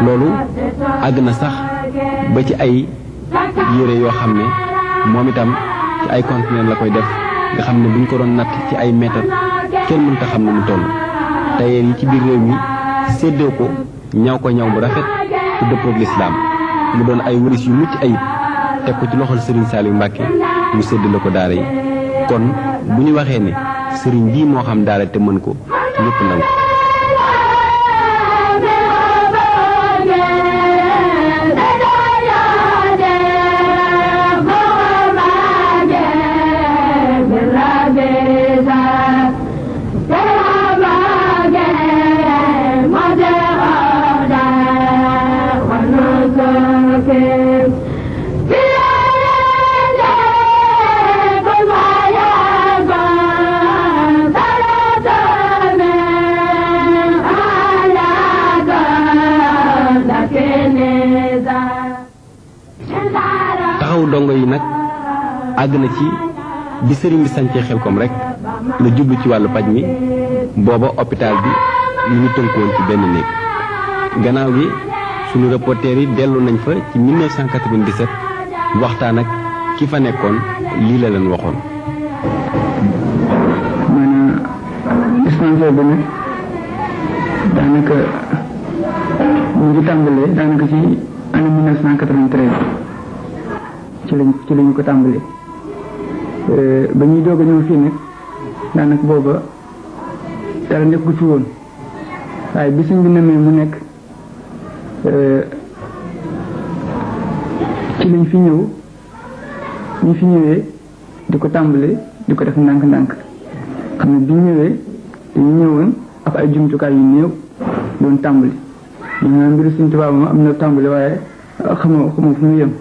loolu àgg na sax ba ci ay yére yoo xam ne moom itam ci ay conteneur la koy def nga xam ne buñ ko doon natt ci ay mètre kenn mënta xam ne mu toll tailleur yi ci biir réew mi séddoo ko ñaw bu rafet te dëppoog lislaam mu doon ay wëris yu mucc ayib teg ko ci loxol Serigne Saliou Mbacké mu sédd la ko daara yi kon bu ñu waxee ne Serigne bii moo xam daara te mën ko ñëpp nangu. taxawu dongo yi nag àgg na ci bi sëriñ bi sancee Xelkom rek la jublu ci wàllu paj mi booba hôpital bi ñu ngi tënkoon ci benn néeg gannaaw gi sunu reporter yi dellu nañ fa ci 1997 waxtaan ak ki fa nekkoon lii la leen waxoon. maanaam dispensaire bi nag daanaka ñu ngi tàmbalee daanaka ci année 1993 ci lañu ko tàmbalee ba ñuy doog a ñëw fii nag daanaka booba dara nekk gu ci woon waaye bi suñ bi nemee mu nekk ci lañ fi ñëw ñu fi ñëwee di ko tàmbale di ko def ndànk-ndànk xam ne bi ñu ñëwee dañu ñëwoon ak ay jumtukaay yu néew doon tàmbali maanaam mbiru Sëriñ Tuubaa moom am na tàmbali waaye xamoo fu mu yem.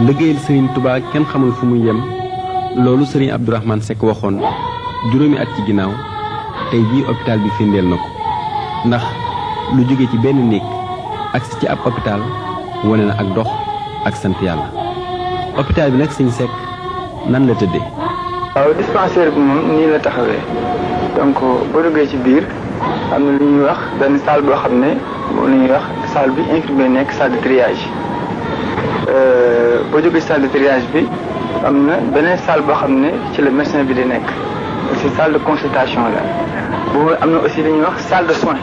liggéeyal Serigne Touba kenn xamul fu muy yem loolu Serigne Abdourahmane Seck waxoon juróomi at ci ginnaaw tey jii hôpital bi firndeel na ko ndax lu jóge ci benn néeg agsi ci ab hôpital wane na ak dox ak sant yàlla hôpital bi nag Serigne Seck nan la tëddee. waaw dispensaire bi moom nii la taxawee donc boo duggee ci biir am na lu ñuy wax benn salle boo xam ne moom la ñuy wax salle bi infirmier nekk salle de triage. boo jógee salle de triage bi am na beneen salle boo xam ne ci la médecin bi di nekk aussi salle de consultation la boobu am na aussi li ñuy wax salle de soins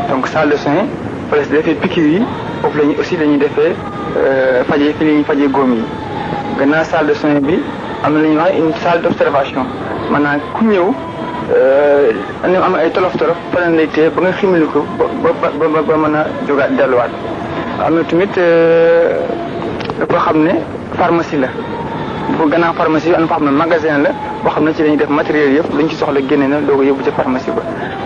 donc salle de soins fële si defee piqûre yi foofu la ñuy aussi la ñuy defee fajee fi la ñuy fajee góom yi gannaaw salle de soins bi am na li ñuy wax une salle d' observation maanaam ku ñëw am ay tolof-tolof fa lañ lay téye ba nga ximali ko ba mën a jógaat delluwaat am na tamit boo xam ne pharmacie la bu gannaaw pharmacie am na foo xam ne magasin la boo xam ne ci lañuy def matériel yëpp luñ ci soxla génne na doo ko yóbbu ci pharmacie ba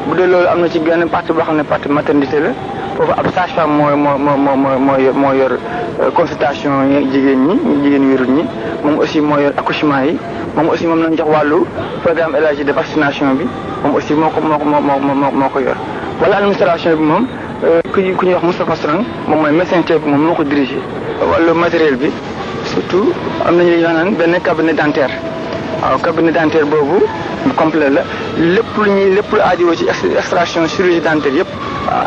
bu dee loolu am na ci benn partie boo xam ne partie maternité la foofu ab sage-femme moo yor consultation jigéen ñi wérul ñi moom aussi moo yor accouchement yi moom aussi moom lañ jox wàllu programme élargi de vaccination bi moom aussi moo ko yor wala administration bi moom ku ñuy wax Moustapha Strang moom mooy médecin chef bi moom moo ko dirigé wàllu matériel bi surtout am nañu li ñu naan benn cabinet dentaire waaw cabinet dentaire boobu complet la lépp lu aajowoo ci extraction chirurgie dentaire yëpp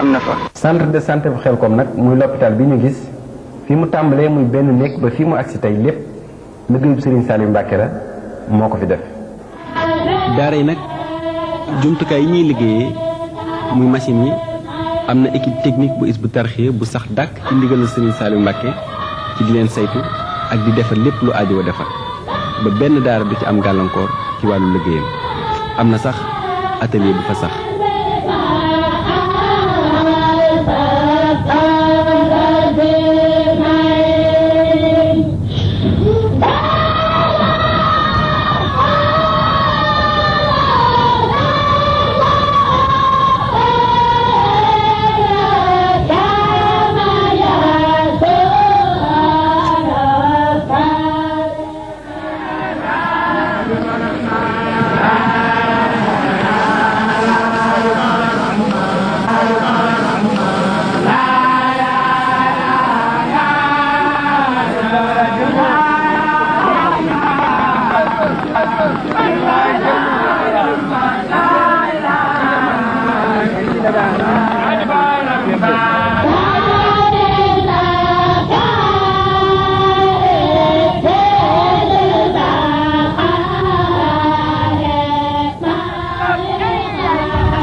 am na fa. centre de santé bu Xelkom nag muy l'hôpital bi ñu gis fi mu tàmbalee muy benn néeg ba fii mu agsi tey lépp liggéeyu Serigne Saliou Mbacké la moo ko fi def. daara yi nag jumtukaay yi ñuy liggéeyee muy machine yi am na équipe technique bu Hizbut Tarqiyyah bu sax dàkk ci ndigalal Serigne Saliou Mbacké ci di leen saytu ak di defar lépp lu aajowoo defar ba benn daara du ci am gàllankoor ci wàllu liggéeyam am na sax atelier bu fa sax.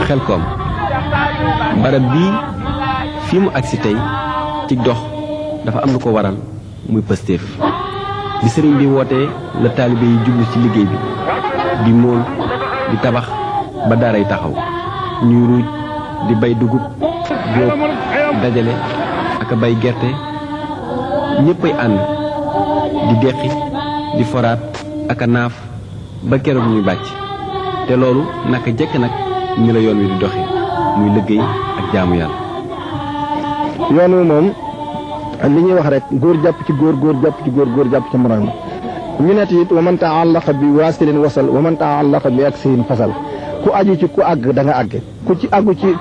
Xelkom barab bii fii mu agsi tey ci dox dafa am lu ko waral muy pëstéef bi sëriñ bi wootee la taalibe yi jublu ci liggéey bi di móol di tabax ba daaray taxaw ñuy ruuj di bay dugub góob dajale ak a bay gerte ñéppay ànd di deqi di foraat ak a naaf ba keroog ñuy bàcc te loolu naka jekk nag ñu la yoon wi di doxe muy liggéey ak jaamu yàlla. yoon wi moom li ñuy wax rek góor jàpp ci góor góor jàpp ci góor góor jàpp ci moroom ñu net it wa man ta'allaqa bi waasilin wasal wa man ta'allaqa bi aksirin fasal ku aju ci ku àgg da nga àgg ku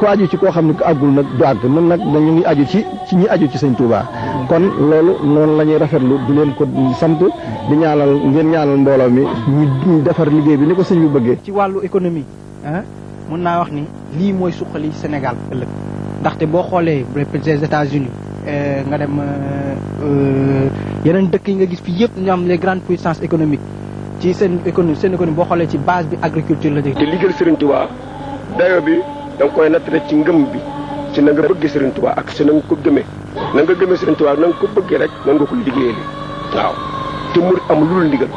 aju ci koo xam ne ku àggul nag du àgg nun nag dañu ngi aju ci ñi aju ci sëñ Touba kon loolu noonu la ñuy rafetlu di leen ko sant di ñaanal ngeen ñaanal mbooloo mi ñu defar liggéey bi ni ko sëñ bi bëggee. ci wàllu économie mën naa wax ni lii mooy suqali Sénégal ëllëg ndaxte boo xoolee les États-Unis nga dem yeneen dëkk yi nga gis fii yëpp ñu am les grandes puissances économiques ci seen économie boo xoolee ci base bi agriculture la jógee. te liggéeyal Serigne Touba dayo bi da nga koy nattale ci ngëm bi ci na nga bëgg Serigne Touba ak ci na nga ko gëmee na nga gëmee Serigne Touba na nga ko bëggee rek nan nga ko liggéeyee waaw te murit amul lu dul ndigal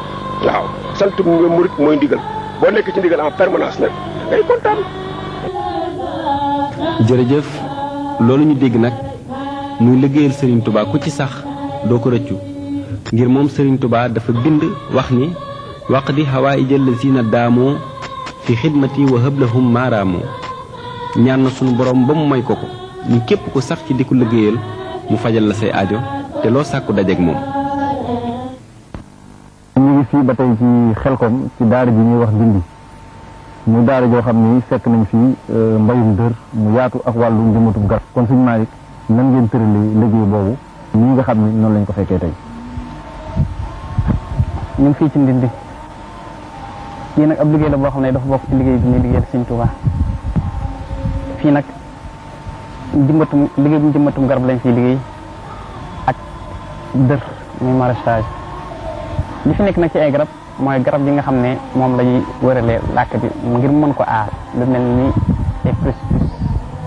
waaw sant nga murit mooy ndigal boo nekk ci ndigal en permanence nag ngay kontaan. jërëjëf loolu ñu dégg nag muy liggéeyal Serigne Touba ku ci sax doo ko rëccu ngir moom Serigne Touba dafa bind wax ni waqdi hawaa'ijal lazina daamoo fi xidmati wa hablahum maaraamoo ñaan na sunu borom ba mu may ko ko ñu képp ku sax ci di ko liggéeyal mu fajal la say aajo te loo sàkku dajeek moom. ñu ngi fii ba tey ci Xelkom ci daara ji ñuy wax Ndindi mu daara joo xam ni fekk nañ fi mbayum dër mu yaatu ak wàllu njëmbatum garab kon suñu Malick nan ngeen tëralee liggéey boobu ñi nga xam ni noonu lañ ko fekkee tey. ñu ngi fii ci Ndindi fii nag ab liggéey la boo xam ne dafa bokk ci liggéey bi ñuy liggéeyal Sëñ Tuubaa fii nag liggéey bi njëmbatum garab lañ fiy liggéey ak dër muy maraîchage li fi nekk nag ci ay garab mooy garab yi nga xam ne moom la ñuy wëralee làkk bi ngir mën ko aar lu mel ni ay prosopis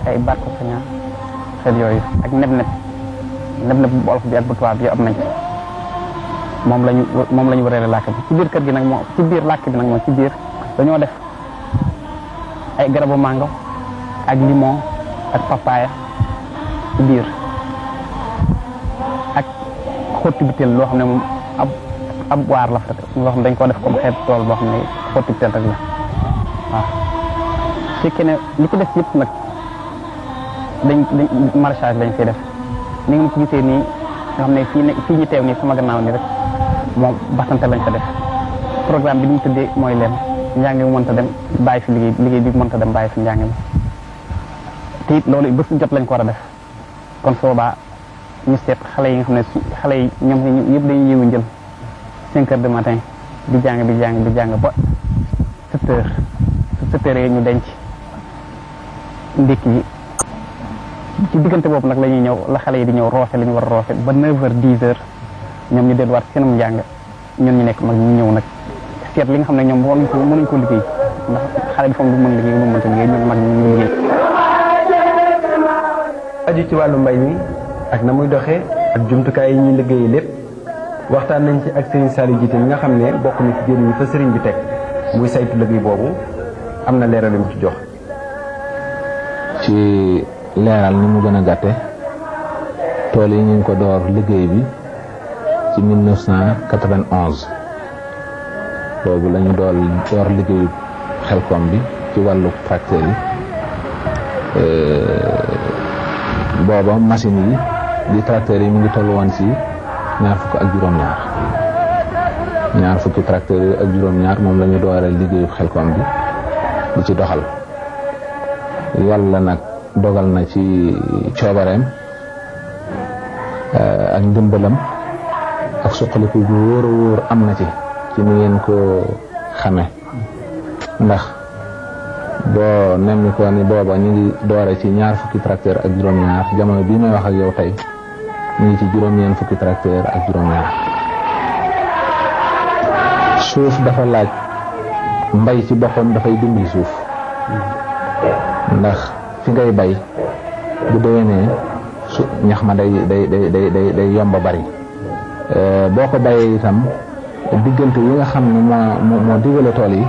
ay barkosaña xeet yooyu ak neb-neb bu olof bi ak bu tubaab bi am nañ moom la ñu wëralee làkk bi ci biir kër gi nag moom ci biir làkk bi nag moom ci biir dañoo def ay garabu mango ak limon ak papaya ci biir ak xotti biteel loo xam ne moom ab waar la fa loo xam ne dañ ko def comme xeet tool boo xam ne xotti biteel rek la waaw su fekkee ne li ci def yëpp nag dañ maraîchage lañ fiy def ni nga ma ko gisee nii nga xam ne fii ñu teew nii sama gannaaw nii rek moom basante lañ fa def programme bi ni mu tëddee mooy leen njàng mi mënta dem bàyyi fi liggéey bi mënta dem bàyyi fi njàng mi te it loolu bés jot lañ ko war a def kon soobaa ñu seet xale yi nga xam ne xale yi ñoom yëpp dañuy yeewu njël 5 heures du matin di jàng ba 7 heures yi ñu denc ndékki yi ci diggante boobu nag la ñuy ñëw la xale yi di ñëw roose li ñu war a roose ba 9 heures 10 heures ñoom ñu delluwaat seenum njàng ñun ñu nekk mag ñu ñëw nag seet li nga xam ne ñoom mënuñ ko liggéey ndax xale bi fa mu mën liggéey lu mënta liggéey ñun mag ñu liggéey. aju ci wàllu mbay mi ak na muy doxee ak jumtukaay yi ñuy liggéeyee lépp waxtaan nañ ci ak Serigne Saliou Djité mi nga xam ne bokk na ci jëriñ yi fa Serigne bi teg muy saytu liggéey boobu am na leeral yu mu ci jox. ci leeral ni mu gën a gàtte tool yi ñu ngi ko door liggéey bi ci 1991 boobu la ñu door liggéeyu Xelkom bi ci wàllu tracteur yi booba machine yi di tracteur yi mu ngi toll woon ci ñaar fukki tracteur yi ak juróom-ñaar moom la ñu dooreel liggéeyu Xelkom bi di ci doxal yàlla nag dogal na ci coobareem ak ndimbalam ak suqaliku bu wóor a wóor am na ci ni ngeen ko xame ndax boo nemmi ko ni booba ñu ngi doore ci 20 fukki tracteur ak juróom-ñaar jamono bii may wax ak yow tey ñu ngi ci juróom-ñeent fukki tracteur ak juróom-ñaar. suuf dafa laaj mbay ci boppam dafay dimbali suuf ndax fi ngay bay bu déwénee su ñax ma day yomba bari boo ko bayee itam diggante yi nga xam ne moo digale tool yi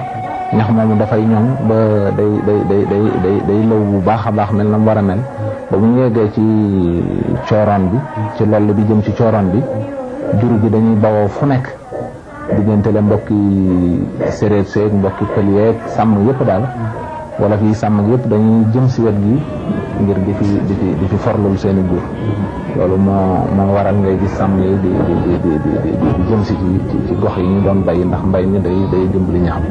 ñax moomu dafay ñoŋ ba day law bu baax a baax mel na mu war a mel ba bu ñu yeggee ci cooroon bi ci loll bi jëm ci cooroon bi jur gi dañuy bawoo fu nekk diggante la mbokki séréer seeg mbokki pël yeeg sàmm yëpp daal wala fii sàmm yëpp dañuy jëm si wet gi ngir di fi forlul seeni jur loolu moo waral ngay gis sàmm yi di jëm si ci gox yi ñu doon bay ndax mbay mi day dimbali ñax mi.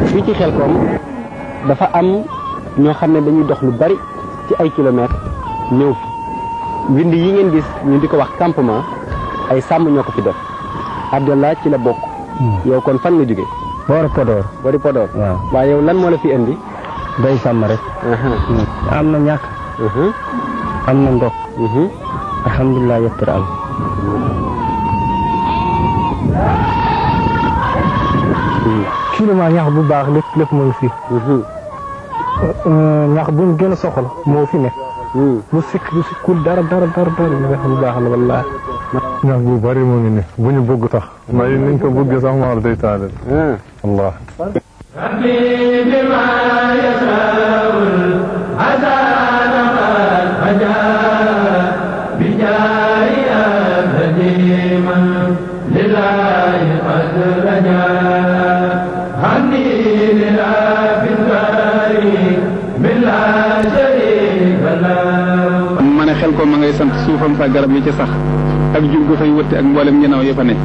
fii ci Xelkom dafa am ñoo xam ne dañuy dox lu bari ci ay kilomètres ñëw fi wind yi ngeen gis ñu di ko wax campement ay sàmm ñoo ko fi def Abdallah ci la bokk. yow kon fan nga jóge boori Podor. waaw waaye yow lan moo la fi indi. day sàmm rek. am na ñàkk. am na ndox. alhamdulilah yettar am. climat ñax bu baax lépp mu ngi fi. ñax bu ñu gën a soxla moo fi nekk. bu sikkul dara ñu nga xam baax la wallaahi. ñax bu bari mu ngi ne bu ñu bëgg tax. may niñ ko bëgg sax maar day taale. allah. ma ne Xelkom ma ngay sant suufam sa garab yi ci sax ak jur ga fay wëtti ak mboolem ñenaaw ya fa ne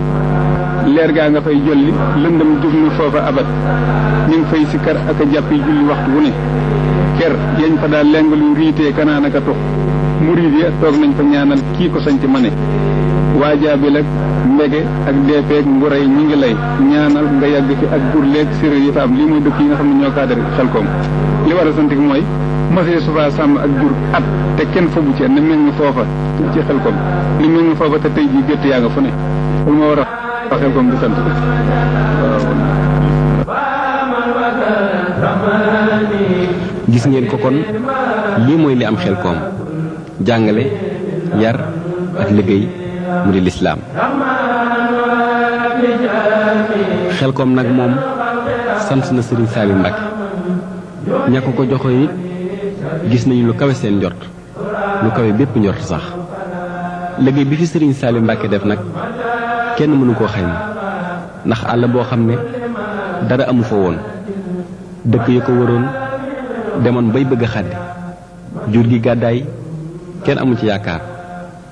leer gaa nga fay jolli lëndëm juf na foofa abat ñu ngi fay sikkar ak a jàppi julli waxtu wu ne ker yañ fa daal leng lu riitee kanaan ak a tux murid ya toog nañ fa ñaanal kii ko sañc ma ne waajaabil ak mbege ak deepeeg nguray ñi ngi lay ñaanal nga yàgg fi ak burleeg séréer yi fa am lii mooy dëkk yi nga xam ne ñoo kaadari Xelkom li war a sant mooy mosee sufa sàmm ak jur at te kenn fobu ci ne mel ni foofa ci Xelkom ni mel ni foofa te tey jii gerte yaa nga fu ne lu ma war a Xelkom di sant gis ngeen ko kon lii mooy li am Xelkom jàngale yar ak liggéey mu di lislaam Xelkom nag moom sant na Serigne Saliou Mbacké ña ko joxo it gis nañu lu kawe seen njort lu kawe bépp njort sax liggéey bi fi Serigne Saliou Mbacké def nag kenn mënu koo xayma ndax àll boo xam ne dara amu fa woon dëkk yu ko waroon demoon bay bëgg a xaddi jur gi gàddaay kenn amu ci yaakaar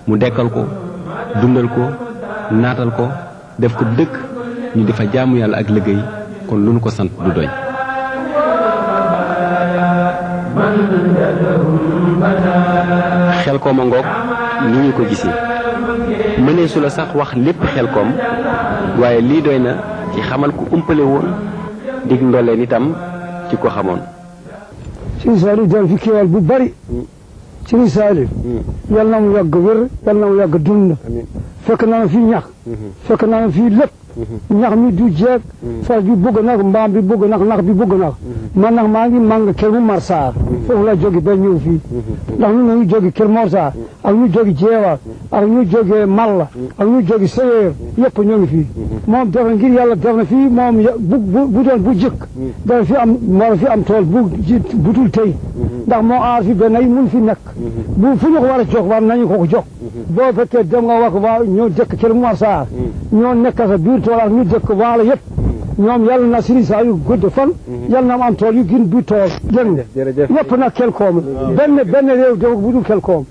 mu dekkal ko dundal ko naatal ko def ko dëkk ñu di fa jaamu yàlla ak liggéey kon lu nu ko sant du doy Xelkom a ngoog ni ñu ko gisee mënee su la sax wax lépp Xelkom waaye lii doy na ci xamal ku umpale woon dig ndolleen itam ci ko xamoon Serigne Saliou dal fi kéwal bu bari Serigne Saliou yal na mu yàgg wér yal na mu yàgg dund fekk na ma fii ñax fekk na ma fii lépp ñax mi du jeeg fas bi bëgg nag mbaam bi bëgg nag nag bi bëgg nag man nag maa ngi màng Kër Momar Sarr foofu la jóge ba ñëw fii ndax ñu ngi jóge Kër Mor Sarr ak ñu jóge Jeewal ak ñu jóge Malla ak ñu jóge Séeréer yëpp ñoo ngi fii moom def na ngir yàlla def na fii moom bu doon bu jëkk dana fi am war fi am tool bu dul tey ndax moo aar fi benn yi mun fi nekk bu fu ñu ko war a jox war nañu ko jox boo fekkee dem nga wax waa ñoo dëkk Kër Momar Sarr ñoo nekk sa biir tool ak ñu dëkk waala yëpp ñoom yàlla na Serigne Saliou gudd fan yàlla na am tool yu gën bi tool jërëjëf ñëpp nag Xelkom benn réew de bu dul Xelkom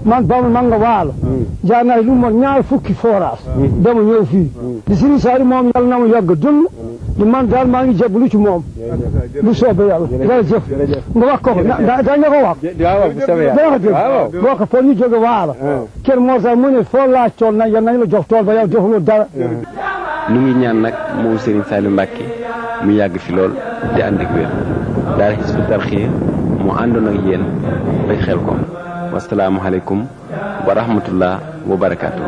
man ba man nga waalo jaar naa lu mo ñaar fukki forage dama ñëw fii di Serigne Saliou moom yàlla na mu yàgg dund di man daal maa ngi jébbalu ci moom bu soobee yàlla jërëjëf nga wax ko dañ la ko wax boo ko pour ñu jóge waala kër moo sax mu ne foo laaj tool na nañ la jox tool ba yow joxuloo dara nu ngi ñaan nag moom Serigne Saliou Mbacké mu yàgg fi lool te ànd ak wér daal Hizbut Tarqiyyah mu àndoon ak yéen bañ xel ko wasalaamualeykum wa rahmatullah wa barakaatu.